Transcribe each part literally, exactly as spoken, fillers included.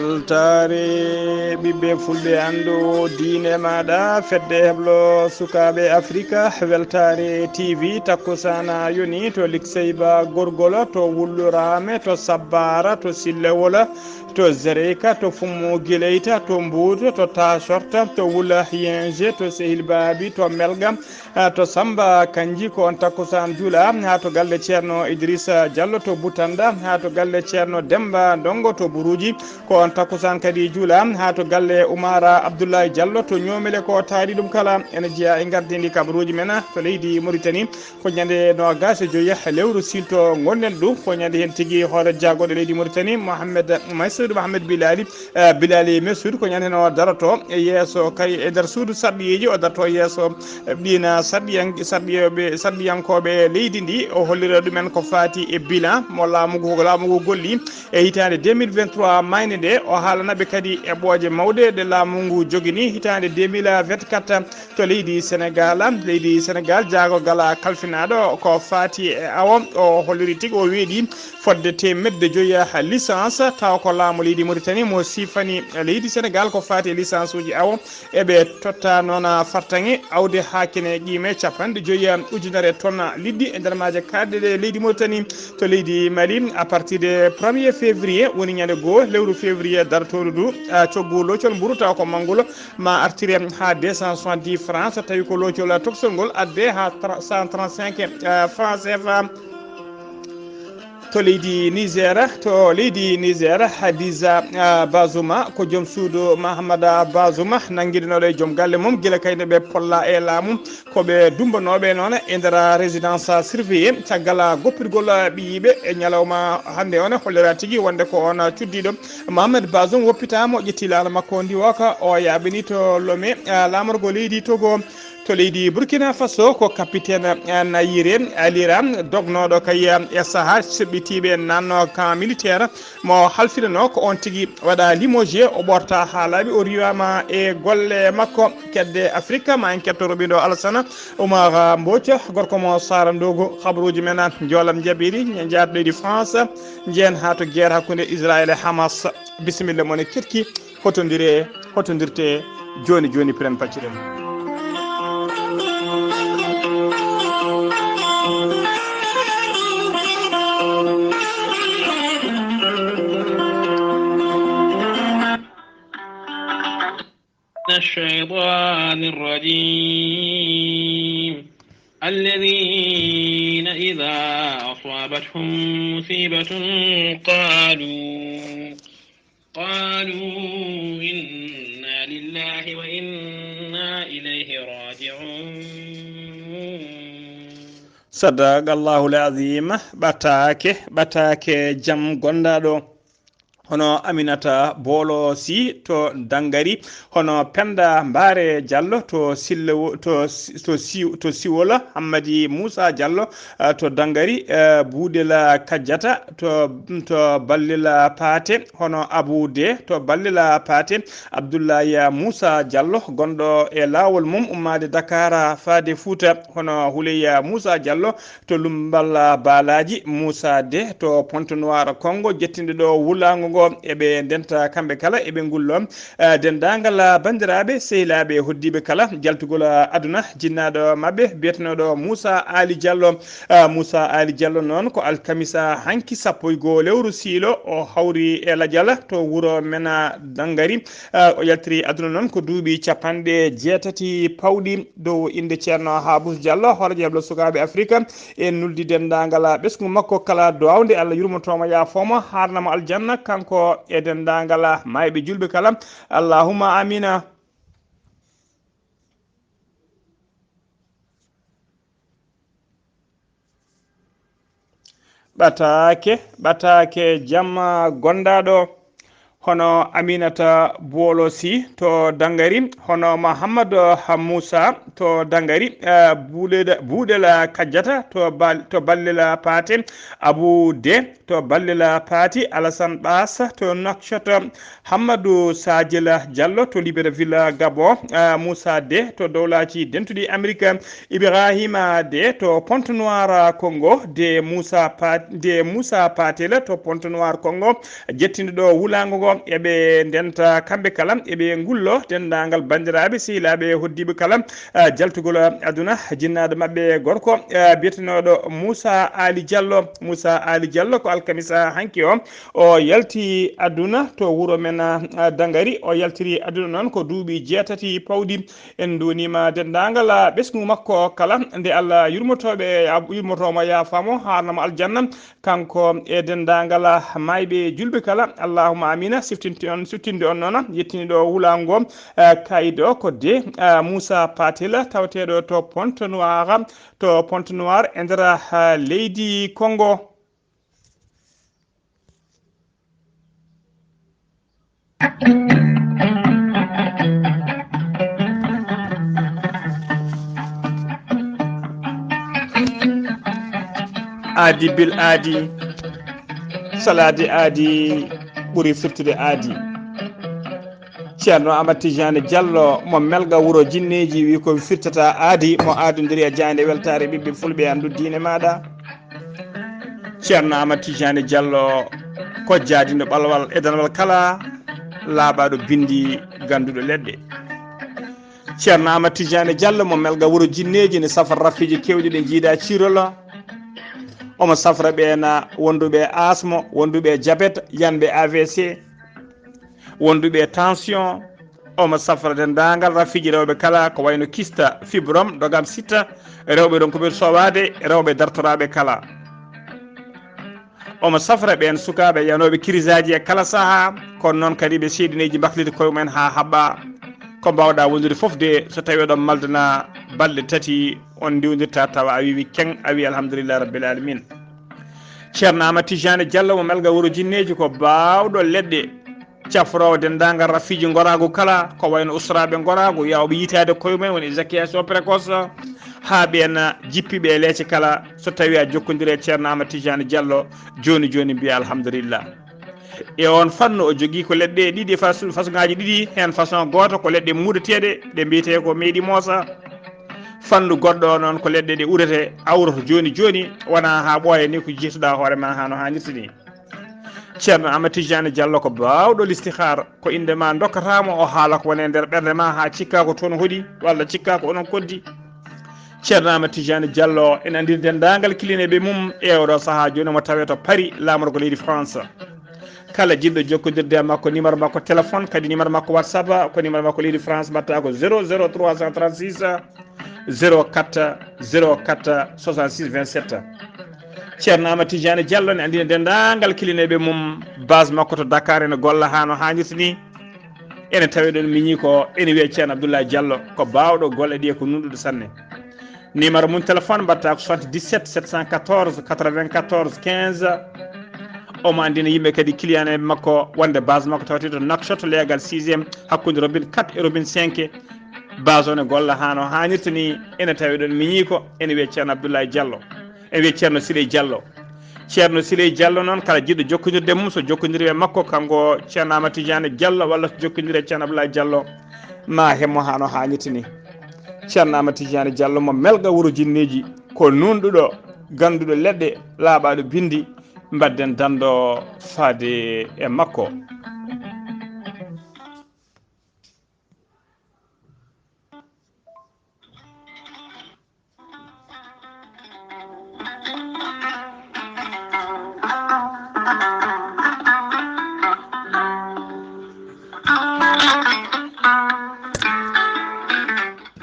Weltaare ɓiɓɓe fulɓe, anndu diine maaɗa, fedde heblo sukaaɓe Afrika, Weltaare T V, takkusaan yoni to Likseyba Gorgol, to Wullu Raame, to Sabbaara, to Sillewol, to Zereyka, to Fummu Gileyta, to Mbuuto, to Taasorta, to Wula Yenje, to Sehil Baabi, to Melga, haa to Samba Kanji, ko on takkusaan juula, haa to galle Ceerno Idrissa Diallo to Butanda, haa to galle Ceerno Demba Ndongo to Buruuji, ko on takkusaan kadi juula, haa to galle Umara Abdoulaye Diallo to Ñoomele, ko taari ɗum kala ene jeyaa e ngardiindi kabaruuji men to leydi Mauritanie. Ko ñande noogaas e joyi lewru siilto ngonɗen ɗum, ko ñande heen tigi hoore jaagorɗe leydi Mauritanie, Mohamed Massoud Mohamed Bilali, eh, Bilali Messoud, ko ñande heen o daroto e yeeso kay e nder suudu sarɗiyeeji, o daroto yeeso, eh, ɗiina sarɗiyan-, sarɗiyooɓe, sarɗiyankooɓe leydi ndi, o hollira ɗumen ko faati e bilan mo laamu ngu, laamu ngu golli e hitaande deux mille vingt-trois maayde nde, o haalana ɓe kadi eɓɓooje mawɗe ɗe laamu ngu jogini hitaande deux mille vingt-quatre to leydi Senegaal. Leydi Senegaal, jaagorgal kalfinaaɗo ko faati e awo, o holliri tigi, o weeɗi fodde teemedde joyi licence, tawa ko laamu leydi Mauritanie mo siifani leydi Senegaal ko faati e licence uji awo. Eɓe totta noon fartaŋŋe awde haa kene qiime capanɗe joyi ujunere tonnes liɗɗi e nder maaje kaaɗɗe ɗe leydi Mauritanie to leydi Mali. À partir de premier février, woni ñande goo lewru février dartooru ndu, ah, coggu loocol mburu tawa ko manngol ma artire haa deux cent soixante-dix francs, so tawi ko loocol toksol ngol adde haa tra-, cent trente-cinq, ah, francs C F A. To leydi Niger, to leydi Niger, Hadiza, ah, Bazuma ko joom suudu Mahamada Bazuma, nannginooɗo e joom galle mum gila kay nde ɓe polla e laamu. Ko ɓe dumbanooɓe noon e nder résidence surveillée caggal goppirgol ɓiyiiɓe e ñalawma hannde on, hollira tigi wonde ko on cuddiiɗo Mohamed Bazoum woppitaama, o ƴetti laana makko ndi o ka o yaaɓini to Lomé, ah, laamorgo leydi Togo. To leydi Burkina Faso ko capitaine, ah, Nayire Alira dognooɗo kay, ah, e sahaa seɓɓitiiɓe nanno camp militaire mo halfinanoo ko on tigi waɗa limogé, o ɓorta haa laaɓi, o riiwaama e golle makko. Kedde Afrika, ma en ketto roɓindo Alasana Oumar Mbodj, gorko mo Sara Ndogo. Habaruuji men njoolam jaɓiri, njaat leydi France, njehen haa to guerre hakkunde Israël e Hamas. Bisimilla mon e ketki, hotondire, hotondirte jooni jooni, piren pacciren. من الشيطان الرجيم. الذين إذا أصابتهم مصيبة قالوا، قالوا إنا لله وإنا إليه راجعون. صدق الله العظيم. Ɓataake, ɓataake jam gondaaɗo. Hono Aminata Boolo Si to Dangari, hono Penda Mbaare Jallo to Sillewo-, to Si-, to Si-, to Siwola, Hammadi Muusa Jallo, eh, to Dangari, eh, Buudela Kajjata to, to Ballila Paate, hono Abu De to Ballila Paate, Abdullahi Muusa Jallo gonɗo e laawol mum ummaade Dakar faade Fuuta, hono Huleyya Muusa Jallo to Lumbal Baalaaji, Muusa De to Pointe Noire Kongo, jettinɗo ɗo wulaango ngo. Eɓe ndenta kamɓe kala, eɓe ngullo, eh, denndaangal banndiraaɓe, sehilaaɓe, hoddiiɓe kala jaltugol aduna, jinnaaɗo maɓɓe biyetenooɗo Muusa Aali Jallo. Eh, Muusa Aali Jallo noon ko alkamisa hanki sappo e goo lewru siilo, o hawri e lajal to wuro men Dangari. Eh, o yaltiri aduna noon ko duuɓi capanɗe jeetati pawɗi. Dow innde Ceerno Haabus Jallo, hooreejo heblo sukaaɓe Afrika, en nuldi denndaangal ɓesngu makko kala duwaaw, nde Allah yurmotooma, yaafooma, haarnama aljanna, kanko e denndaangal maayɓe julɓe kala. Allahumma amina. Ɓataake, ɓataake jam gondaaɗo, hono Aminata Boolo Si to Dangari, hono Mahammad Hamusa to Dangari, eh, Buuɗe-, Buuɗela Kajjata to Bal-, to Ballila Paate, Abu De to Ballila Paati, Alasan Ɓaas to Nouakchott, Hammadu Sajila Jallo to Libreville Gabon, eh, Muusa De to Dowlaaji Dentuɗi Amerik, Ibrahima De to Pointe Noire Congo, De Muusa Pa-, De Muusa Patel to Pointe Noire Congo, jettinɗo ɗo wulaango ngo. eɓe ndenta kamɓe kala, eɓe ngullo denndaangal banndiraaɓe, sehilaaɓe, hoddiiɓe kala, ah, jaltugol aduna, jinnaaɗo maɓɓe gorko, ah, biyetenooɗo Moussa Ali Diallo. Moussa Ali Diallo ko alkamisa hanki o, o yalti aduna to wuro men, ah, Dangari. O yaltiri aduna noon ko duuɓi jeetati pawɗi. En nduwaniima denndaangal, ah, ɓesngu makko kala, nde Allah yurmotooɓe, yurmotoo mo, yaafaa mo, haarna mo aljanna. Kanko e denndaangal maayɓe julɓe kala, allahumma amina. Siftinte on, siftinde on noon, yettiniiɗo wulaango, eh, kaydo ko de, eh, Moussa Patel, tawateeɗo to Pointe Noire, to Pointe Noire e nder, eh, leydi Congo. Aadi bil aadi, salaade aadi ɓuri firtude aadi. Ceerno Amat Tijani Diallo mo Melga wuro Jinneeji wi ko firtata aadi, mo aadondiri e jaaynde weltaare ɓiɓɓe fulɓe, anndu diine maaɗa. Ceerno Amat Tijani Diallo ko jaadindo ɓalwal e danwal kala, laaɓaaɗo binndi, gannduɗo leɗɗe. Ceerno Amat Tijani Diallo mo Melga wuro Jinneeji ne safra rafiiji keewɗi ɗi njiida ciirol. Omo safra ɓeen wonduɓe asmo, wonduɓe jabet, yanɓe A V C, wonduɓe tension. Omo safra denndaangal rafiiji rewɓe kala, ko wayno kista, fibrom, dogam sita, rewɓe ronkuɓe sowaade, rewɓe dartoraaɓe kala. Omo safra ɓeen sukaaɓe yanooɓe kirisaaji e kala sahaa, kono noon kadi ɓe seedineeji mbakliti koye mumen haa haɓɓa. Ko mbaawɗaa wondude fof de, so tawii oɗon maldana balɗe tati, on ndiwndirta tawa a wiwi keŋ, a wi alhamdulillahi rabbil alamin. Ceerno Amat Tijani Diallo mo Melga wuro Jinneeji ko baawɗo leɗɗe, cafroowo denndaangal rafiiji ngoraagu kala, ko wayno usraaɓe ngoraagu, yaawɓe yitaade koye mumen, woni éjaculation précoce, haa ɓeen jippiiɓe e leece kala. So tawii a jokkondire e Ceerno Amat Tijani Diallo, jooni jooni mbiya alhamdulillah. E oon fannu, o jogii ko leɗɗe ɗiɗi, façon, façon ŋaaji ɗiɗi, heen façon gooto ko leɗɗe muudateeɗe, ɗe mbiyetee ko meeɗi moosa. Fannu goɗɗo o noon ko leɗɗe ɗe urete, awroto jooni jooni, wonaa haa ɓooya ni ko jiytuɗaa hoore ma haa no haanirta ni. Ceerno Amat Tijani Diallo ko baawɗo listihaar, ko innde ma ndokkata mo, o haala ko woni e nder ɓernde ma haa cikkaa ko toon hoɗi, walla cikkaa ko onon koddi. Ceerno Amat Tijani Diallo ene anndiri denndaangal kilineeɓe mum e oɗo sahaa jooni, omo tawee to Paris, laamorgo leydi France. Kala jiɗɗo jokkondirde e makko, numéro makko téléphone, kadi numéro makko WhatsApp, ko numéro makko leydi France, mbaɗta ko zéro zéro trois cent trente-six, zéro quatre, zéro quatre, soixante-six, vingt-sept. Ceerno Amat Tijani Diallo ne anndina denndaangal kilineeɓe mum, base makko to Dakar, ene golla haa no haanirta ni. Ene tawee ɗoon miñi ko ene wiyee Ceerno Abdoulaye Diallo, ko baawɗo golle ɗe, ko nuunɗuɗo sanne. Numéro mum téléphone mbaɗta ko soixante-dix-sept sept cent quatorze quatre-vingt-quatorze quinze. Omo anndina yimɓe kadi, client en makko, wonde base makko tawetee to Nouakchott, leegal sixième, hakkunde robinet quatre e robinet cinq. Base o ne golla haa no haanirta ni. Ene tawee ɗoon miñi ko ene wiyee Ceerno Abdoulaye Diallo, ene wiyee Ceerno Siley Diallo. Ceerno Siley Diallo noon, kala jiɗɗo jokkondirde mum, so jokkondiri e makko, kanko Ceerno Amat Tijani Diallo, walla so jokkondiri e Ceerno Abdoulaye Diallo, ma heɓ mo haa no haanirta ni. Ceerno Amat Tijani Diallo mo Melga wuro Jinneeji, ko nuunɗuɗo, gannduɗo leɗɗe, laaɓaaɗo binndi, mbaɗden danndo faade e makko.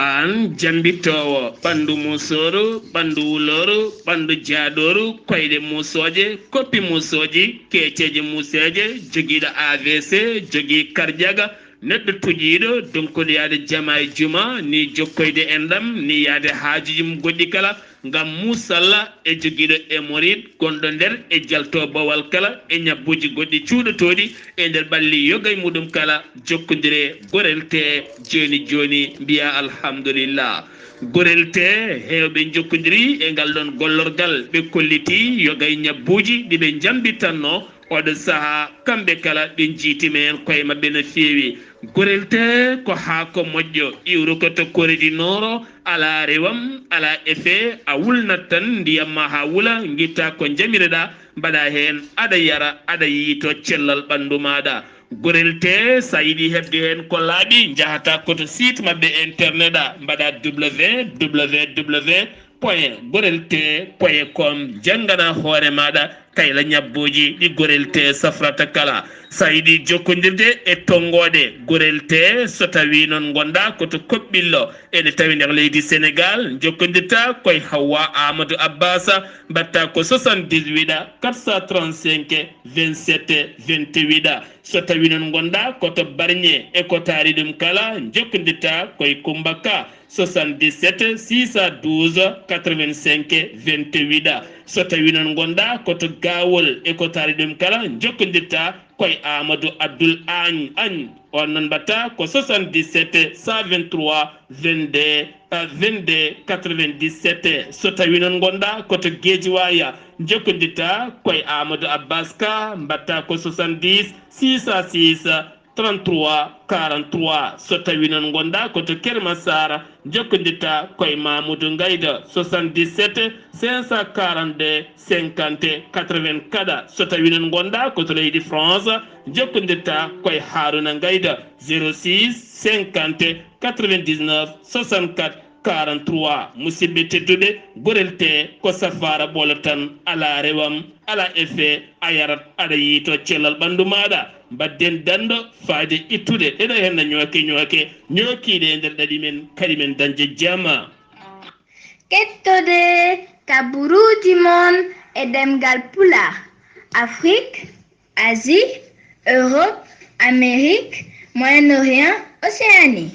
Aan jambittoowo ɓanndu musooru, ɓanndu wulooru, ɓanndu jaadooru, koyɗe musooje, koppi musooji, keeceeje museeje, jogiiɗo A V C, jogii karjaga, neɗɗo tuƴiiɗo, donkuɗo yaade jama e juma, ni jokkoyde enɗam, ni yaade haajuji mum goɗɗi kala, ngam muusalla e jogiiɗo e morit gonɗo nder e jalto bawal kala e ñabbuuji goɗɗi cuuɗotooɗi e nder ɓalli yoga e muɗum kala, jokkondire, gorel te jooni jooni, mbiya alhamdulillah. Gorel te heewɓe njokkondiri e ngal ɗon gollorgal, ɓe kolliti yoga e ñabbuuji ɗi ɓe njambitanno. Oɗo sahaa, kamɓe kala ɓe njiitima heen koye maɓɓe no feewi. Gorel te ko haako moƴƴo, iwruko to Kore di Nooro, alaa rewam, alaa effet, a wulnat tan ndiyam ma haa wula, ngitta ko njamireɗaa, mbaɗa heen, aɗa yara, aɗa yiyto cellal ɓanndu maaɗa. Gorel te, so a yiɗi heɓde heen ko laaɓi, njahata ko to site maɓɓe internet a, mbaɗa www point gorel te point com, janngana hoore maaɗa kayla ñabbooji ɗi Gorel te safrata kala. So a yiɗi jokkondirde e tonngooɗe Gorel te, so tawii noon ngonɗaa ko to Koɓɓillo, ene tawi nder leydi Senegaal, njokkondirta koye Hawwa Amadou Abbas, mbaɗta ko soixante-dix-huit quatre cent trente-cinq vingt-sept vingt-huit. So tawii noon ngonɗaa ko to Barñe e ko taari ɗum kala, njokkondirta koye Kummba Ka, soixante-dix-sept six cent douze quatre-vingt-cinq vingt-huit. So tawii noon ngonɗaa ko to Gaawol e ko taari ɗum kala, njokkondirta koye Amadou Abdoul Agne. Agne. On noon mbaɗta ko soixante-dix-sept cent vingt-trois vingt-deux, euh, vingt-deux quatre-vingt-dix-sept. So tawii noon ngonɗaa ko to Guédiawaye, njokkondirta koye Amadou Abbas Ka, mbaɗta ko soixante-dix six cent six trente-trois quarante-trois. So tawii noon ngonɗaa ko to Keur Massar, njokkondirta koye Mamoudou Ngayda, soixante-dix-sept cinq cent quarante-deux cinquante quatre-vingt-quatre. So tawii noon ngonɗaa ko to leydi France, njokkondirta koye Harouna Ngayda, zéro six cinquante quatre-vingt-dix-neuf soixante-quatre quarante-trois. Musidɓe tedduɓe, Gorel te ko safaara ɓolo tan, alaa rewam, alaa effet, a yarat, aɗa yiyto cellal ɓanndu maaɗa. Mbaɗden danndo faade ittude ɗeɗo heen no ñooke ñooke, ñookiiɗe e nder ɗaɗi men, kadi men dañde jama. Kettode kaburuuji mon e ɗemngal Pulaar, Afrique, Asie, Europe, Amérique, Moyen-Orient, Océanie.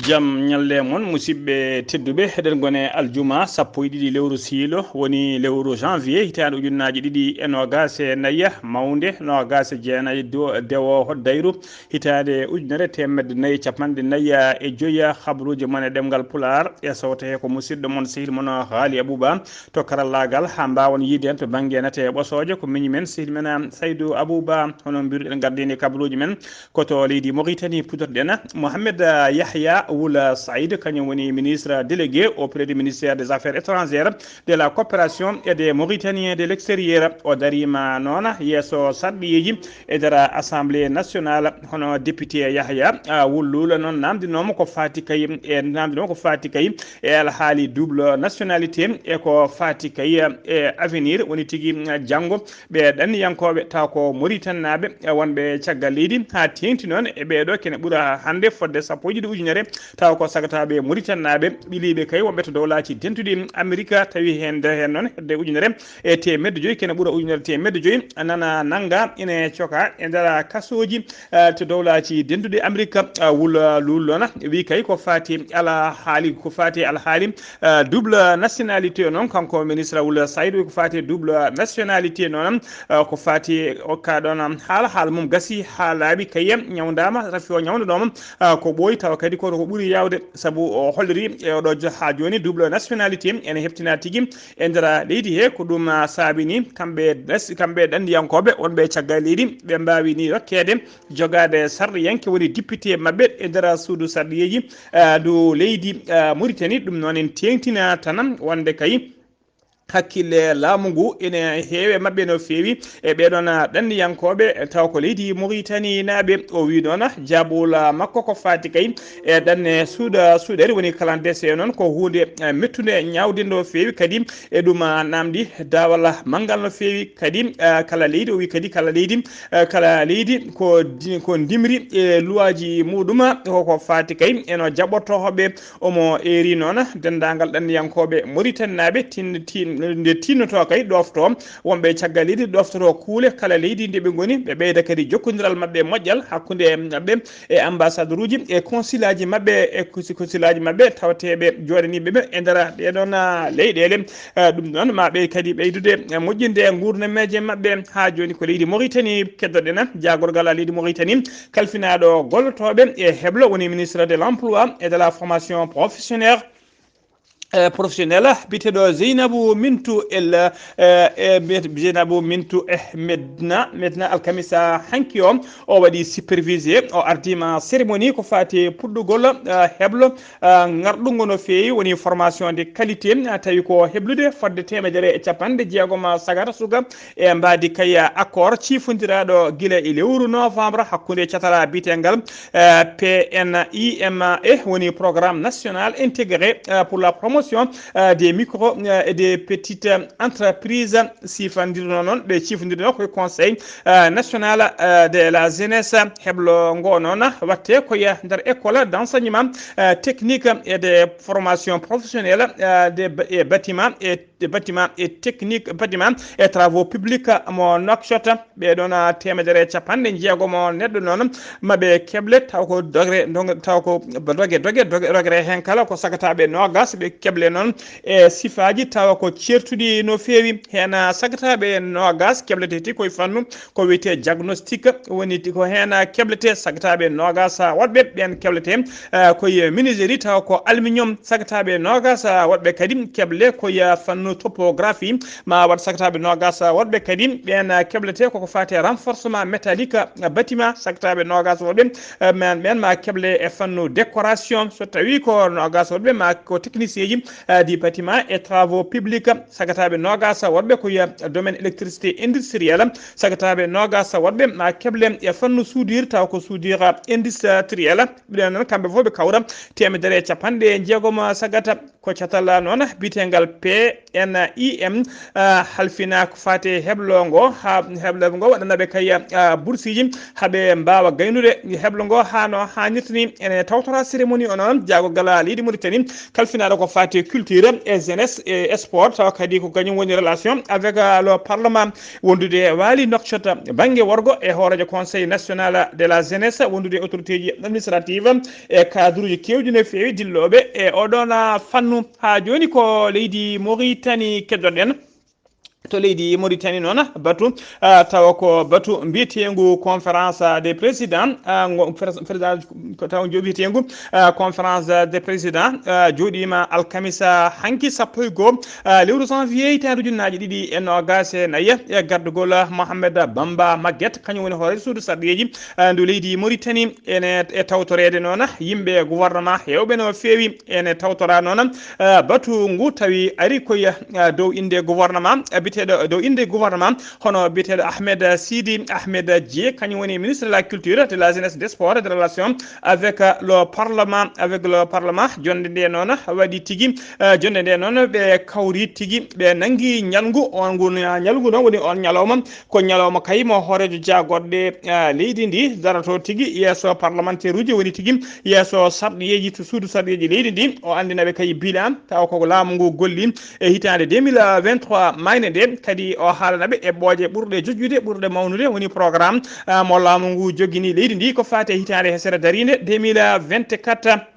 Jam ñalle mon, musidɓe tedduɓe. Eɗen ngoni aljuma sappo e ɗiɗi lewru siilo, woni lewru janvier, hitaande ujunnaaji ɗiɗi e noogaas e nayi, mawnde noogaas e jeenayi, do-, dewo hoddayru, hitaande ujunere teemedde nayi e capanɗe nayi e joyi. Habaruuji mon e ɗemngal Pulaar, e sawto he ko musidɗo mon, sehil mon Haali Abuba, to karallaagal, haa mbaawon yiide en to bannge nate e ɓosooje. Ko miñi men, sehil men, Saydu Abuba. Hono mbiruɗen, gardini kabaruuji men ko to leydi Mauritanie, puɗɗorɗen. Mohamed, ah, Yahya Wul Saïd, kañum woni ministre délégué auprès du ministère des Affaires étrangères, de la coopération et des Mauritaniens de l'extérieur. O dariima noon yeeso sarɗiyeeji e nder Assemblée nationale. Hono député Yahya, ah, Wul Lul noon namndinooma ko faati kay, e namndinooma ko faati kay e alhaali double nationalité, e ko faati kay e avenir, woni tigi, ah, janngo ɓe ɗanniyankooɓe, taw ko Mauritanie naaɓe, e wonɓe caggal leydi, haa teeŋti noon e ɓeeɗo kene ɓura hannde fodde sappo e ɗiɗi ujunere, taw ko sagataaɓe Mauritanie naaɓe, ɓiliiɓe kay wonɓe to Dowlaaji Dentuɗi Amerika, tawi heen nder heen noon hedde ujunere e teemedde joyi, kene ɓura ujunere teemedde joyi, nana nannga ine coka e nder kasooji, eh, to Dowlaaji Dentuɗi Amerika. Eh, Wul Lul noon wi kay ko faati alhaali, ko faati alhaali, eh, double nationalité o noon, kanko ministre Wul Saïd wi ko faati double nationalité noon, eh, ko faati okka ɗoon haala, haala mum gasi haa laaɓi kay, ñawndaama, rafi o ñawndanooma, eh, ko ɓooyi, tawa kadi koto ko ɓuri yaawde, sabu o holliri e oɗo jo-, haa jooni double nationalité ene heɓtina tigi e nder leydi he. Ko ɗum, ah, saabi ni kamɓe nas-, kamɓe ɗanniyankooɓe wonɓe caggal leydi, ɓe mbaawi ni rokkeede jogaade sarɗiyanke, woni député maɓɓe e nder suudu sarɗiyeeji, ah, ndu leydi, ah, Mauritanie. Ɗum noon en teeŋtina tan wonde kay hakkille laamu ngu ene heewe maɓɓe no feewi e ɓee ɗoon ɗanniyankooɓe, taw ko leydi Mauritanie naaɓe. O wii noon jaabol makko ko faati kay e ɗanne suuɗa, suuɗere, woni clandestin noon, ko huunde, eh, mettunde, ñaawde no feewi kadi. E ɗum, ah, namdi daawal manngal no feewi kadi, ah, kala leydi, o wii kadi kala leydi, ah, kala leydi ko di-, ko ndimri e luwaaji muɗum, ko, ko faati kay eno jaɓɓotooɓe. Omo eeri noon denndaangal ɗanniyankooɓe Mauritanie naaɓe tin-, tin-, nde tinnotoo kay ɗoftoo wonɓe caggal leydi, ɗoftotoo kuule kala leydi nde ɓe ngoni, ɓe ɓeyda kadi jokkondiral maɓɓe moƴƴal hakkunde maɓɓe e ambassaderuuji e consulaaji maɓɓe e consi-, consulaaji maɓɓe tawateeɓe jooɗaniiɓe ɓe e nder ɗee ɗoon, ah, leyɗeele. Ah, ɗum noon ma ɓe kadi ɓeydude, eh, moƴƴinde nguurnameeje maɓɓe. Haa jooni ko leydi Mauritanie keddoɗen, jaagorgal leydi Mauritanie kalfinaaɗo gollotooɓe e heblo, woni ministre de l'emploi et de la formation professionnelle. eh, professionnel biyeteeɗo Zeynabou Mintou El, eh, eh, biyete-, Zeynabou Mintou, eh, Medna, Medna alkamisa hanki o, o waɗi supervisé, o ardima cérémonie ko fati puɗɗugol, eh, heblo, eh, ngarɗungo no feewi, woni formation de qualité, eh, tawi ko heblude fodde teemedere e capanɗe jeegom sagata suka e mbaadi kay accord ciifondiraɗo gila e lewru novembre hakkunde catala biyetengal, eh, P N I M A, woni programme national intégré, eh, pour la promotion, eh, des micro, eh, et des petites entreprises. Sifandirno noon, ɓe ciifondirno koye conseil, eh, national, eh, de la jeunesse. Heblo ngo noon watte koye nder école d'enseignement, eh, technique et de formation professionnelle, eh, de ba-, e bâtiment et, de bâtiment et technique, bâtiment et travaux publics mo Nouakchott. Ɓe ɗon, ah, teemedere e capanɗe jeegom neɗɗo noon maɓe keble, taw ko dogre, dog-, taw ko doge, doge, doge, dogere heen kala ko sagataɓe noogas ɓe keble noon e sifaaji tawa ko ceertuɗi no feewi. Heen, ah, sagataɓe noogas keblete ti koye fannu ko wiyetee diagnostic, woni ti ko heen, ah, keblete sagataɓe noogas, ah, woɗɓe ɓeen keblete, ah, koye menuiserie tawa ko aluminium, sagataɓe noogas, ah, woɗɓe kadi keble koye, ah, fannu topographie, ma waɗ sagataɓe noogas, ah, woɗɓe kadi ɓeen, ah, keblete koko fati e renforcement métallique, ah, bâtiment, sagataɓe noogas woɗɓe, ah, men ɓeen ma keble e fannu décoration, so tawi ko noogas woɗɓe ma ko technicien ji, ah, du bâtiment et travaux publics, sagataɓe noogas woɗɓe ko, ah, domaine électricité industrielle, sagataɓe noogas woɗɓe ma keble e fannu soudure taw ko soudure industrielle, ɓiɗen noon kamɓe fof ɓe kawra teemedere e capanɗe jeegom sagata. Ko catal noon biyetengal P N I M, ah, halfina ko fati e heblo ngo, ha heblo ngo waɗanaɓe kay, ah, bursiji haɓe mbawa gaynude heblo ngo ha no hannirta ni. Ene tawtora cérémonie o noon jaagorgal leydi Mauritanie kalfinaɗo ko fati e culture e jeunesse e sport, tawa kadi ko kañum woni relation avec, ah, le parlement, wondude e Waali Nouakchott bannge worgo e hooreejo Conseil national de la jeunesse, wondude e autorité ji administrative e cadre uji keewɗi no feewi dillooɓe e oɗon, ah, fannu. Haa jooni ko leydi Mauritanie keddoɗen. To leydi Mauritanie noon, batu, ah, tawa ko batu mbiyeteengu conférence des présidents, ah, ngo-, président ko taw jo-, mbiyeteengu, ah, conférence des présidents, ah, jooɗiima alkamisa hanki sappo e goo, ah, lewru janvier hitaande ujunnaaji ɗiɗi e noogaas e nayi, e gardugol Mohamed Bamba Maguette, kañum woni hooreejo suudu sarɗiyeeji, ah, ndu leydi Mauritanie. Ene e tawtoreede noon yimɓe gouvernement heewɓe no feewi. Ene tawtora noon, ah, batu ngu tawi ari koye, ah, dow innde gouvernement, ah, biteeɗo dow innde gouvernement, hono biyeteeɗo Ahmed Sidi Ahmed Dieng, kañum woni ministre de la culture, de la jeunesse, des sports et des relations avec, euh, le parlement, avec le parlement. Jonnde nde noon waɗi tigi, euh, jonnde nde noon ɓe kawri tigi, ɓe nanngi ñalngu, on ngu ñalngu noon woni on ñalawma, ko ñalawma kay mo hooreejo jaagorɗe, euh, leydi ndi daroto tigi yeeso parlementaire uji, woni tigi yeeso sarɗiyeeji to suudu sarɗiyeeji leydi ndi. O anndina ɓe kay bilan, tawa ko laamu ngu golli e hitaande deux mille vingt-trois mayde nde, kadi o haalana ɓe eɓɓooje ɓurɗe joƴƴude, ɓurɗe mawnude, woni programme, ah, mo laamu ngu jogini leydi ndi ko fati e hitaande hesere dariinde deux mille vingt-quatre.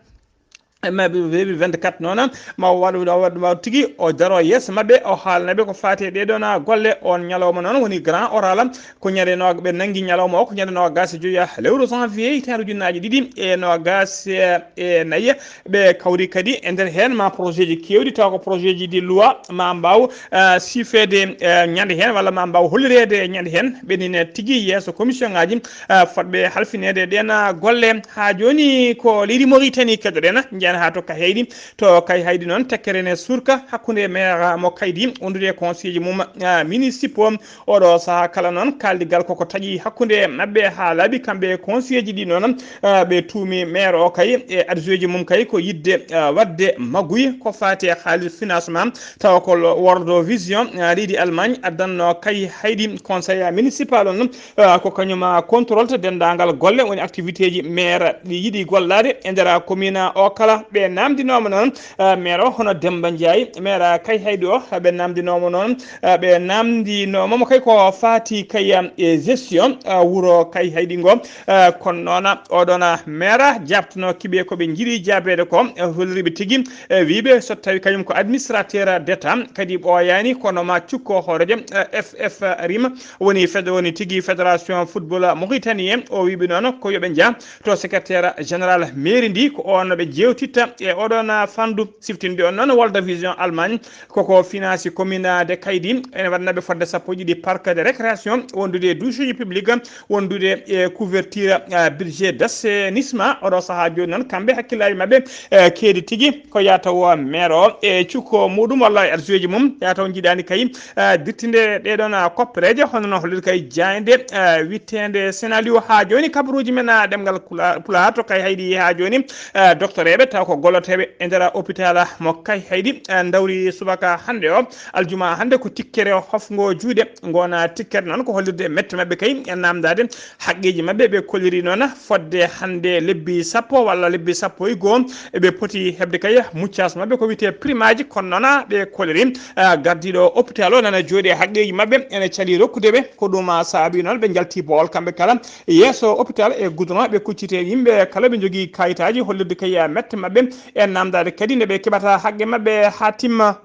E ma deux mille vingt-quatre noon, ma waɗu, waɗu, waɗu tigi o daro yeeso maɓɓe, o haalana ɓe ko fati e ɗee ɗoon golle. On ñalawma noon woni grand oral, ko ñande no ɓe nanngi ñalawma o, ko ñande noogaas e joy lewru janvier hitaande ujunnaaji ɗiɗi e noogaas e nayi. Ɓe kawri kadi e nder heen ma projet ji keewɗi, taw ko projet ji de loi ma mbaaw, eh, sifeede, eh, ñande heen, walla ma mbaaw hollireede ñande heen. Ɓe nina tigi yeeso commission ngaji, eh, fotɓe halfineede ɗeen, ah, golle. Haa jooni ko leydi Mauritanie keɗoɗen, njeyen haa to Kayhayɗi. To Kayhayɗi noon, tekkere ne surka hakkunde maire mo Kaydi, wondude e conseil ji mum, ah, municipaux. Oɗo sahaa kala noon, kaaldigal koko taƴi hakkunde maɓɓe haa laaɓi kamɓe conseil ji ɗi noon, ah, ɓe tuumi maire o kay e adjoint ji mum kay ko yiɗde, ah, waɗde maguy ko faati e haalis financement, tawa ko lo-, World Vision, ah, leydi Allemagne addanno Kayhayɗi conseil municipal on, ah, ko kañum, ah, contrôle to denndaangal golle woni activité ji maire ɗi yiɗi gollaade e nder commune o kala. Ɓe namndinooma noon, ah, maire o hono Demba Ndiaye, maire Kayhayɗi o, ɓe namndinooma noon, ah, ɓe namndinooma mo kay ko faati kay, ah, e gestion, ah, wuro Kayhayɗi ngo. Ah, kono noon oɗon, ah, maire jaabtano kiɓe ko ɓe njiɗi jaabeede ko, ah, holliri ɓe tigi, eh, wiiɓe so tawi kañum ko administrateur d'État, kadi ɓooyaani kono ma cukko hooreejo, eh, F F R I M, woni fed-, woni tigi fédération football Mauritanie. O wiiɓe noon ko yo ɓe njah to secrétaire général mairie ndi, ko on ɓe jeewti ta e oɗon fandu. Siftinde on noon, World Vision Allemagne koko finance commune de Kaydi, ene waɗanaɓe fodde sappo e ɗiɗi parc de récréation, wondude e douche uji publique, wondude e couverture, eh, budget d'assainissement. Oɗo sahaa jooni noon, kamɓe hakkillaji maɓɓe, eh, keedi tigi ko yataw maire o e cukko muɗum walla e adjoint ji mum, yataw jiɗani kay, eh, dittinde ɗeɗon, eh, koppereje, hono no hollir kay jayde, eh, wittende Senaliu. Ha jooni kabaruji men, eh, ɗemgal Kula-, Pulaar to kay haydi ha jooni, eh, doctoreɓe taw ko golloteɓe e nder hôpital mo kay haydi, eh, dawri subaka hande o, aljuma hande, ko tikkere hofgo juuɗe. Ngona tikkere noon ko hollirde mette maɓɓe kay e namdade haqqeji maɓɓe. Ɓe kolliri noon fodde hande lebbi sappo walla lebbi sappo e goo ɓe poti heɓde kay muccas maɓɓe ko wiyete primaji, kono noon ɓe kolliri, eh, gardiɗo hôpital o nana jooɗi e haqqeji maɓɓe ene cali rokkude ɓe. Ko ɗum, ah, saabi noon ɓe jalti boowal kamɓe kala yeeso hôpital e goudron, ɓe kuccite yimɓe kala ɓe jogii kayitaji hollirde kay mette maɓɓe e namdade kadi nde ɓe keɓata haqqe maɓɓe ha timma.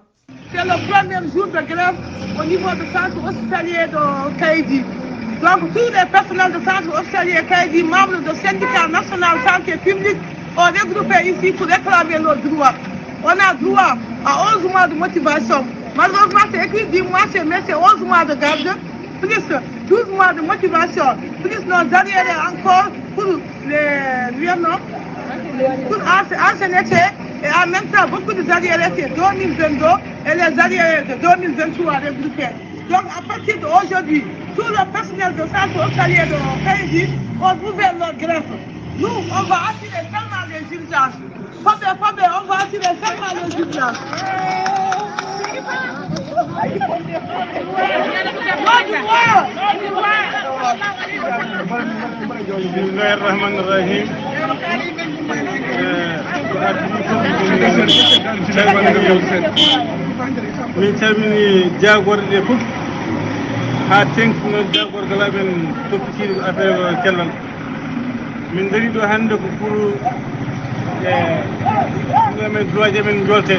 C'est le premier jour de grève au niveau de centre hospitalier de Kaydi. Donc, tous les personnels de centre hospitalier Kaydi, membres de syndicat national santé publique, ont regroupé ici pour réclamer leurs droits. On a droit à onze mois de motivation. Malheureusement, c'est écrit dix mois, c'est, mais c'est onze mois de garde, plus douze mois de motivation, plus nos arriérés encore pour les, les, non, pour anci-, ancienneté et en même temps beaucoup de arriérés de deux mille vingt-deux et les arriérés de deux mille vingt-trois regroupés. Donc à partir d'aujourd'hui, tout le personnel de centre hospitalier de Kaydi ont ouvert leur grève. Nous, on va assurer seulement les urgences. Fabien, Fabien, on va assurer seulement les urgences. Bismillahir Rahmanir Rahim. Eh, ko addi fof, min calmini jaagorɗe ɗe fof, haa teŋti noon jaagorgal amen toppitiiɗo affaire cellal. Min ndarii ɗo hannde ko pour, eh, ɗo men droit ji amen njolte.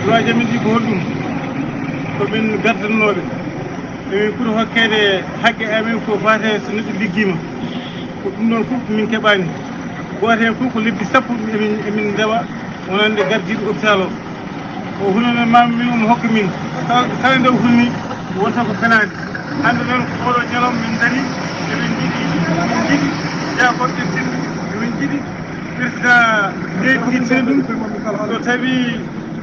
Droit ji amen ɗi ko holɗum? Ko min gardannooɓe. Emin poti hokkeede haqqe amen ko faati so neɗɗo liggiima. Ko ɗum ɗoon fof min keɓaani. Gooto heen fof ko lebbi sappo emin, emin ndewa wonande gardiiɗo hôpital o. O hunani ma min, omo hokka min. Kala, kala nde o hunni, wonta ko fenaande. Hannde noon ko oɗo ñalawma min ndarii, emin njiɗi, emin njiɗi jaafoɗe tinɗe, emin njiɗi président leydi tinɗum. So tawi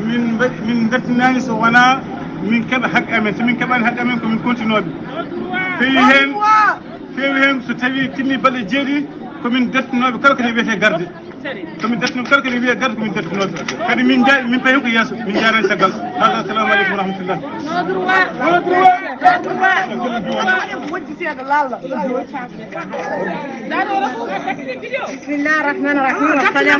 min mbaɗi, min ndartinaani so wonaa min keɓa haqqe amen. So min keɓaani haqqe amen, ko min kontinooɓe. Feewi heen, feewi heen so tawi timmi balɗe jeeɗiɗi, ko min dartinooɓe kala ko ne wiyetee garde. Ko min dartinooɓe kala ko ne wiyee garde, ko min dartinooɓe. Kadi min nja-, min payi ko yeeso, min njaaraani caggal. Haalde, assalamu aleykum wa rahmatullah. Bismillah rahman rahim.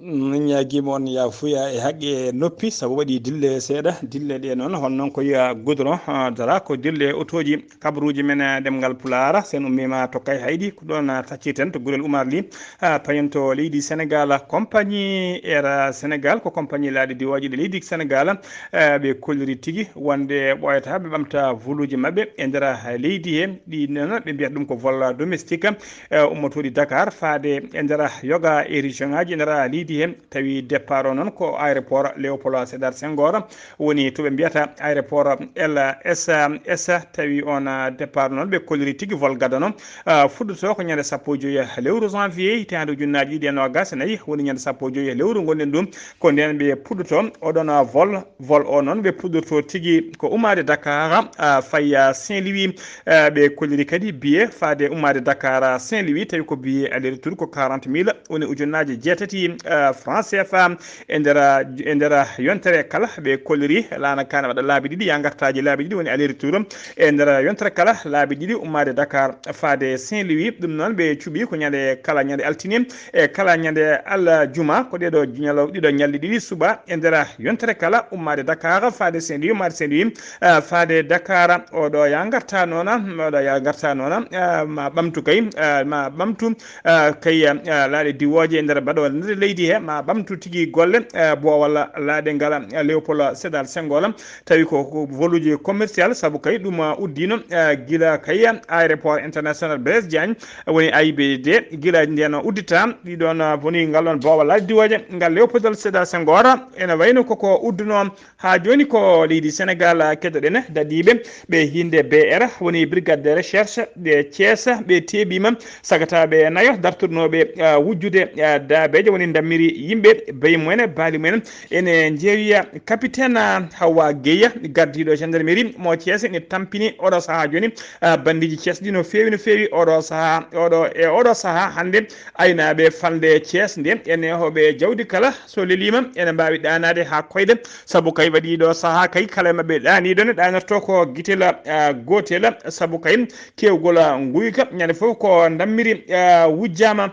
Min ñaagiima on yaafuya e haqqe noppi, sabu waɗi dille seeɗa. Dille ɗe noon, hol noon ko yiya goudron, ah, dara ko dille otooji. Kabaruuji men, ah, ɗemngal Pulaar, sen ummiima to Kay Haydi, ko ɗoon, ah, taccirten to Gurel Umar Li, ah, payon to leydi Senegaal. Compagnie Air Senegaal ko compagnie laaɗe diwooje ɗe leydi Senegaal, ah, ɓe kolliri tigi wonde ɓooyata ɓe ɓamta voluuji maɓɓe e nder leydi he. Ɗi noon ɓe mbiyata ɗum ko vol domestique, eh, ummotooɗi Dakar faade e nder yoga e région ŋaaji e nder leydi he. Tawi départ o noon ko aéroport Léopold Sédar Senghor woni to ɓe mbiyata aéroport L S S. Tawi on, ah, départ noon ɓe kolliri tigi vol gadano, ah, fuɗɗoto ko ñande sappo e joyi lewru janvier hitaande ujunnaaji ɗiɗi e noogas e nayi, woni ñande sappo e joyi lewru ngonɗen ɗum. Ko ndeen ɓe puɗɗoto oɗon, ah, vol. Vol o noon ɓe puɗɗoto tigi ko umaade Dakar, ah, fayi, ah, Saint-Louis. Ah, ɓe kolliri kadi billet faade ummaade Dakar, ah, Saint-Louis, tawi ko billet aller retour ko quarante mille, woni ujunnaaje jeetati, ah, francs C F A. E nder, e nder yontere kala, ɓe kolliri laana ka ne waɗa laabi ɗiɗi, yaa ngartaaji laabi ɗiɗi, woni aller retour. E nder yontere kala, laabi ɗiɗi ummaade Dakar faade Saint-Louis. Ɗum noon, ɓe cuɓi ko ñande kala ñande altine, e kala ñande aljuma, ko ɗeɗo ñalo-, ɗiɗo ñalɗi ɗiɗi suba e nder yontere kala, ummaade Dakar faade Saint-Louis, ummaade Saint-Louis, eh, faade Dakar. Oɗo yaa ngarta noona, oɗo yaa ngarta noona, eh, ma ɓamtu kay, eh, ma ɓamtu, eh, kay, eh, laaɗe diwooje e nder baɗoore nder leydi he. ma ɓamtu tigi golle, eh, boowal laaɗe ngal, eh, Léopold Sédar Senghor. Tawi ko, ko voluuji commercial, sabu kay ɗum, eh, uddino, eh, gila kay aéroport international Blaise Diagne, woni A I B D, gila nden uddita. Ɗiɗon, eh, woni ngal ɗon boowal laaɗe diwooje ngal Léopold Sédar Senghor. Ene wayno koko udduno haa jooni ko leydi Sénégal, eh, keɗoɗen dadiiɓe ɓe hinnde B R, woni Brigade de Recherche de Thiès, ɓe teeɓiima. Sagataaɓe nayo dartornooɓe, ah, wujjude, ah, daabeeje woni ndammiri yimɓe, beyi mumen, baali mumen. Ene njeewiya capitaine, ah, Hawa Gueye, gardiiɗo gendarmerie mo Thiès, ene tampini oɗo sahaa jooni, ah, bandiiji Thiès ɗi no feewi, no feewi oɗo sahaa, oɗo, e oɗo sahaa hannde aynaaɓe falnde Thiès nde, e neehooɓe jawdi kala so leliima ene mbaawi ɗaanaade haa koyɗe, sabu kay waɗi ɗo sahaa kay kala e maɓɓe ɗaaniiɗo ne ɗaanotoo ko gitela, ah, gootela, sabu kay keewgol, ah, nguyka, ñande fof ko ndammiri, ah, wujjaama.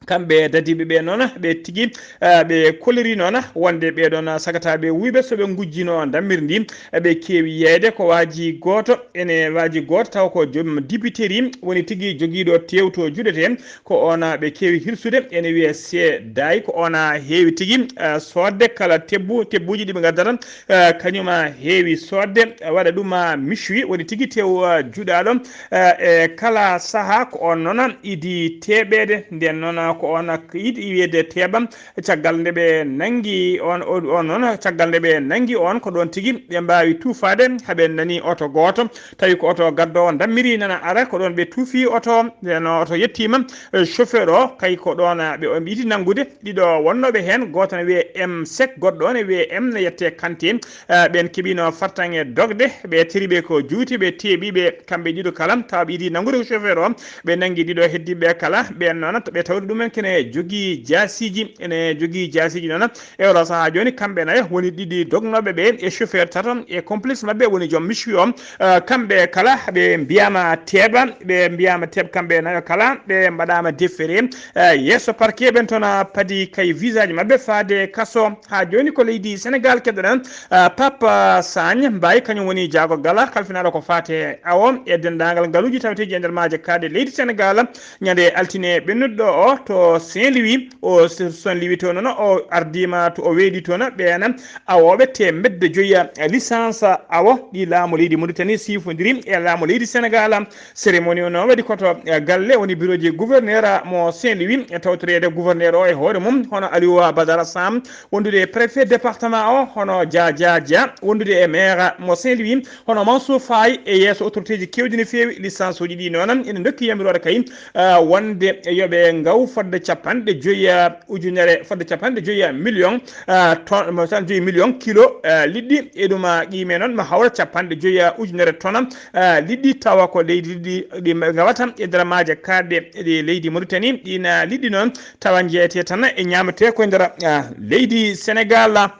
Kamɓe dadiiɓe ɓe noon, ɓe tigi, ah, ɓe koliri noon wonde ɓe ɗoon sagataaɓe wuyɓe so ɓe ngujjino ndammiri ndi, ɓe keewi yeeyde ko waaji gooto, ene waaji gooto taw ko joom dibiteri woni tigi jogiiɗo tewto juɗete, ko oon ɓe keewi hirsude, ene wiyee C D I, ko oon heewi tigi, ah, soodde kala tebbu, tebbuuji ɗi ɓe ngaddata, ah, kañum, ah, heewi soodde, ah, waɗa ɗum, ah, méchoui, woni tigi tew, ah, juɗaaɗo, ah, e kala sahaa. Ko oon noon idi teeɓeede, nden noon ko oon yiɗi wiyeede teeɓa. Caggal nde ɓe nanngi oon, o-, oon noon, caggal nde ɓe nanngi oon, ko ɗoon tigi ɓe mbaawi tuufaade, haa ɓe nani oto gooto, tawi ko oto gaddoowo ndammiri nana ara, ko ɗoon ɓe tuufi oto, nden oto yettiima, eh, chauffeur o, kay ko ɗoon, ah, ɓe, ɓe yiɗi nanngude. Ɗiɗo wonnooɓe heen, gooto ne wiyee M Seck, goɗɗo o ne wiyee M ne yettee Kanté. Ah, ɓeen keɓiino fartaŋŋe dogde, ɓe teriiɓe ko juuti, ɓe teeɓi ɓe kamɓe ɗiɗo kala, tawa ɓe yiɗi nanngude ko chauffeur o. Ɓe nanngi ɗiɗo heddiiɓe kala, ɓeen noon ɓe tawde ɗumen kene jogii jaasiiji, ene jogii jaasiiji noon. E oɗo sahaa jooni, kamɓe nayo woni ɗiɗi dognooɓe ɓe e chauffeur tato e complice maɓɓe woni joom méchoui o. Ah, kamɓe kala ɓe mbiyaama teeɓa, ɓe mbiyaama teeɓ kamɓe nayo kala, ɓe mbaɗaama déféré, ah, yeeso parquet. Ɓen toon, ah, padi kay visage maɓɓe faade kaso. Haa jooni ko leydi Sénégal keɗoɗen, ah, Papa Sagne Mbaye, kañum woni jaagorgal kalfinaaɗo ko faate awo e denndaangal ngaluuji taweteeji e nder maaje kaaɗe leydi Sénégal. Ñande altine ɓennuɗo o to Saint-Louis, o Saint-Louis to noon, o ardiima to, o weeɗi toon ɓeen awooɓe teemedde joyi licence awo ɗi laamu leydi Mauritanie siifondiri e laamu leydi Sénégal. Cérémonie o noon waɗi ko to, eh, galle woni bureau ji gouverneur mo Saint-Louis, e tawtoreede gouverneur o e hoore mum, hono Aliou Badara Sam, wondude e préfet département o, hono Dia Dia Dia, wondude e maire mo Saint-Louis, hono Mansour Faye, e yeeso autorité ji keewɗi no feewi. Licence uji ɗi noon ene ndokki yamiroore kay, ah, wonde yo ɓe ngaw fodde capanɗe joyi, ah, ujunere, fodde capanɗe joyi million, ah, ton, mo tan joyi million kilo, ah, liɗɗi. E ɗum, ah, qiime noon mo hawra capanɗe joyi, ah, ujunere ton, ah, liɗɗi, tawa ko leydi ɗi, ɗi ngawata e nder maaje kaaɗe ɗi leydi Mauritanie. Ɗiin, ah, liɗɗi noon tawa jeeyete tan e ñaametee ko e nder, ah, leydi Sénégal.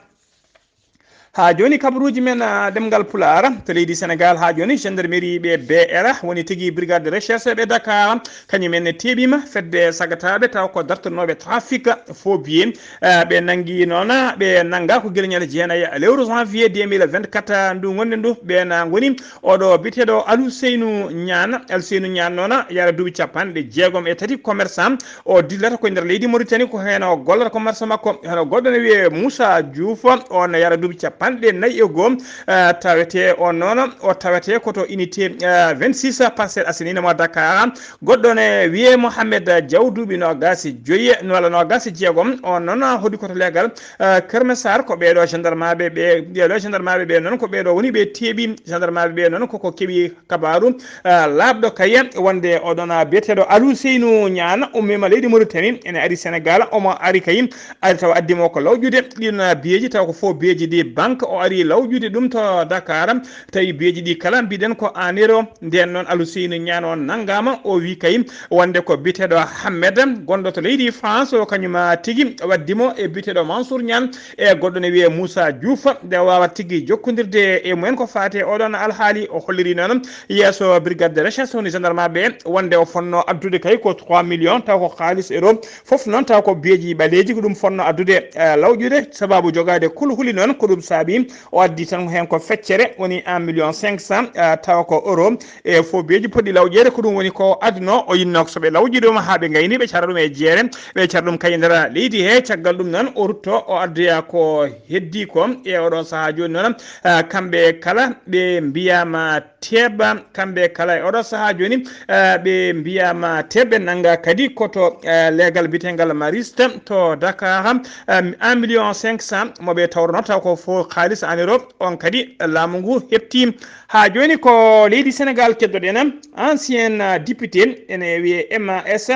Haa jooni, kabaruuji men, ah, ɗemngal Pulaar to leydi Sénégal. Haa jooni, gendarmerie ɓe B R, woni tigi brigade de recherche ɓe Dakar, kañum en ne teeɓiima fedde sagataaɓe taw ko dartanooɓe trafic faux billets. Ah, ɓe nanngi noon, ɓe nannga ko gila ñande jeenayi lewru janvier deux mille vingt-quatre ndu ngonɗen ndu. Ɓeen ngoni oɗo biyeteeɗo Aluseynu Ñaan. Aluseynu Ñaan noon yara duuɓi capanɗe jeegom e tati, commerçant. O dillata ko e nder leydi Mauritanie, ko heen o gollata commerce makko. Hono goɗɗo ne wiyee Moussa Diouf, on yara duuɓi capanɗe nayi e goo, ah, tawetee on noon, o tawetee ko to unité, ah, vingt-six Parcelles Assainies mo Dakar. Goɗɗo ne wiyee Mohamed Diaw, duuɓi noogaas e joyi, walla noogaas e jeegom, on noon hoɗi ko to leegal, ah, Kër Massar. Ko ɓeeɗo gendarmeɓe ɓe, ɓeeɗo gendarmeɓe ɓe noon, ko ɓeeɗo woni ɓe teeɓi gendarmeɓe ɓe noon, koko keɓi kabaaru, ah, laaɓɗo kay wonde oɗon, ah, biyeteeɗo Aluseynu Ñaan ummiima leydi Mauritanie, ene ari Sénégal, omo ari kay, ari tawa addimo ko lawƴude ɗin, ah, biyeeji, tawa ko faux biyeeji ɗi banque, o ari lawƴude ɗum to Dakar, tawi biyeeji ɗi kala mbiɗen ko en euro. Nden noon Aluseynu Ñaan on nanngaama, o wi kay wonde ko biyeteeɗo Hammed, gonɗo to leydi France, o kañum, ah, tigi waddimo e biyeteeɗo Mansour Ñaan, e goɗɗo ne wiyee Moussa Diouf, nde waawa tigi jokkondirde e mumen ko faati e oɗon alhaali. O holliri noon yeeso brigade de recherche woni gendarme ɓe, wonde o fonno addude kay ko trois millions, taw ko kaalis euro, fof noon taw ko biyeeji ɓaleeji, ko ɗum fonno addude, eh, lawƴude, sababu jogaade kulhuli noon, ko ɗum sa- Abi o addi tan heen ko feccere woni un million cinq cent, tawa ko euro e fof beeji poɗɗi lawƴeede. Ko ɗum woni ko adduno o yinno ko so ɓe lawƴi ɗum haa ɓe ngayni, ɓe cara ɗum e jeere, ɓe cara ɗum kay e nder leydi he. Caggal ɗum noon o rutto o addoya ko heddi ko e oɗo sahaa jooni noon. Kamɓe kala ɓe mbiyama teeba, kamɓe kala e oɗo sahaa jooni ɓe mbiyama teeb. Ɓe nannga kadi ko to leegal biyetengal Mariste to Dakar, un million cinq cent mo ɓe tawrono, taw ko fof kaalis en euro. On kadi laamu ngu heɓti. Haa jooni ko leydi Sénégal keddoɗen, ancien député ene wiyee M A S,